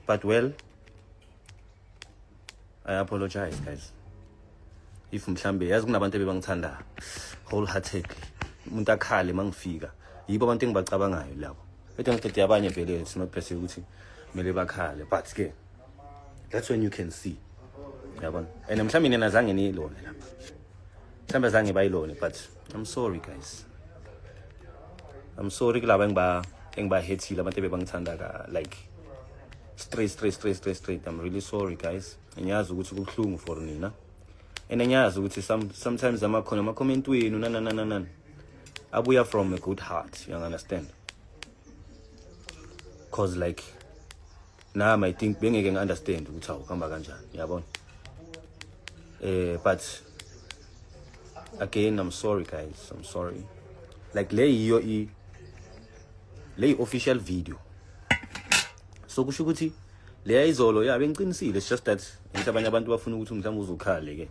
But well, I apologize guys. If mhlambe yazi kunabantu ebebangithanda wholeheartedly. Umuntu akhale mangifika. Yibo abantu engibacabangayo labo. Ethi ngidede abanye vele it's not per se ukuthi kumele bakhale, but ke that's when you can see. Yabona? And mhlambe nina zange niyilone lapha. Mhlambe zange bayilone, but I'm sorry guys. I'm sorry kulaba engibahethile, abantu ebebangithanda ka like straight, straight, straight, straight, straight. I'm really sorry guys. Ngiyazi ukuthi kubuhlungu for nina. And ngiyazi ukuthi sometimes amakhona ama comment wenu na na na na abuya from a good heart, you understand? 'Cause like nami I think bengeke ngi-understand ukuthi awu kuhamba kanjani, yabona? But again, I'm sorry guys, I'm sorry. Like le yiyo i le official video. So kusho ukuthi leya izolo ya bengiqinisile, it's just that ngithi abanye abantu bafuna ukuthi mhlawumbe uzukhale ke.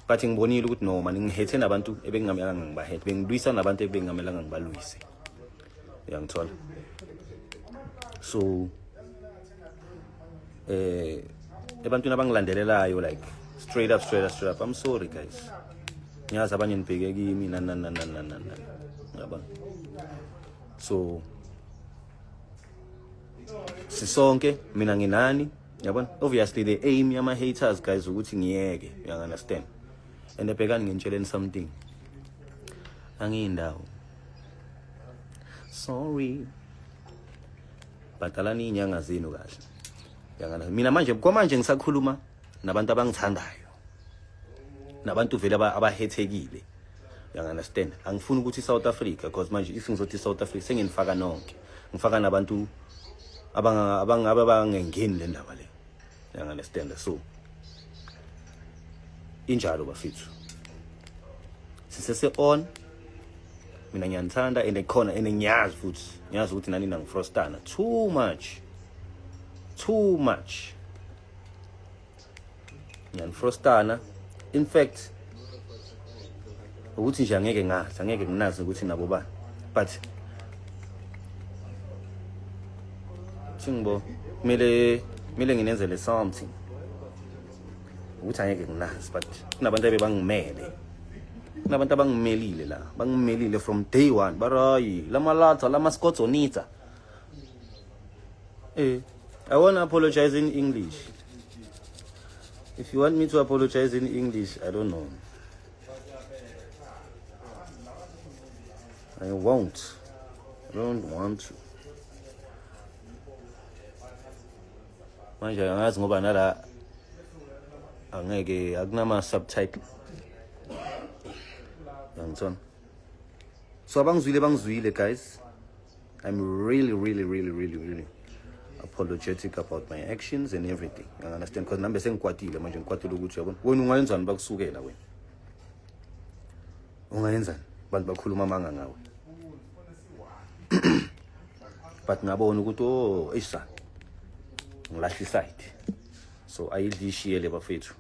But ngibonile ukuthi no man, ngihethe nabantu ebengingamelanga ngibahethe, bengilwisa nabantu ebengingamelanga ngibalwise. Uyangithola? So ebantwini abangilandelelayo like straight up, straight up, straight up, I'm sorry guys. Ngiyazi abanye nibheke kimi na na na na na na na. Yabona? So sisonke, mina nginani, yabona? Obviously the aim yama haters guys ukuthi ngiyeke, you understand? And ebhekani ngitsheleni something. Angiyindawo. Sorry. Bhadalani inyanga zenu kahle. Yangana mina manje, kwamanje ngisakhuluma nabantu abangithandayo. Nabantu vele abahethekile. You understand? Angifuni ukuthi South Africa, because manje if ngizothi South Africa senginifaka nonke. Ngifaka nabantu abangabe bangengeni le ndaba le. You understand? So injalo bafethu. Sisese on. Mina ngiyanithanda and khona and ngiyazi futhi. Ngiyazi ukuthi nani nangifrostana too much. Too much. Ngiyanifrostana. In fact ukuthi nje angeke ngazi, angeke nginazi ukuthi nabo bani. But singibo kumele nginenzele something. Ukuthi angeke nginazi, but kunabantu ebebangimele. Kunabantu abangimelile la, bangimelile from day one. Barayi, lamalatha, lamaskotsonitsa. I wanna apologize in English. If you want me to apologize in English, I don't know. I won't. I don't want to. Manje angazi ngoba nala angeke akunama subtitle. Yangithola. So abangizwile bangizwile guys. I'm really, really, really, really, really apologetic about my actions and everything. You understand? Because nambe sengikwatile manje, ngikwatile ukuthi yabona wena ungayenzani bakusukela wena. Ungayenzani abantu bakhuluma amanga ngawe. But ngabona ukuthi oh isa ngilahla iside. So ayidlishiyele bafethu.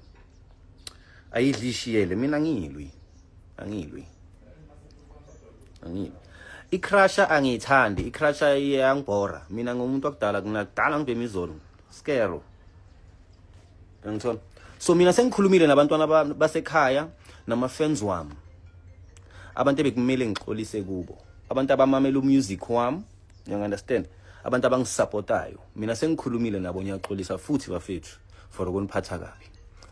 Ayidlishiyele mina ngilwi. Angilwi. Angilwi. I-crusher angiyithandi, i-crusher iyangibhora. Mina ngumuntu wakudala, kunakudala ngibhema izolo. Skero. Ngithola. So mina sengikhulumile nabantwana basekhaya nama fans wami. Abantu ebekumele ngixolise kubo. Abantu abamamela umusic wami, you understand? Abantu abangisupportayo. Mina sengikhulumile nabo, ngiyaxolisa futhi bafethu for ukuniphatha kabi.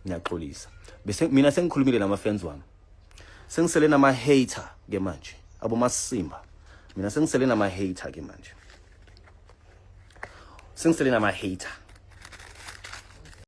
Ngiyaxolisa. Bese mina sengikhulumile nama fans wami. Sengisele nama hater ke manje. Abomasimba. Mina sengisele nama hater ke manje. Sengisele nama hater.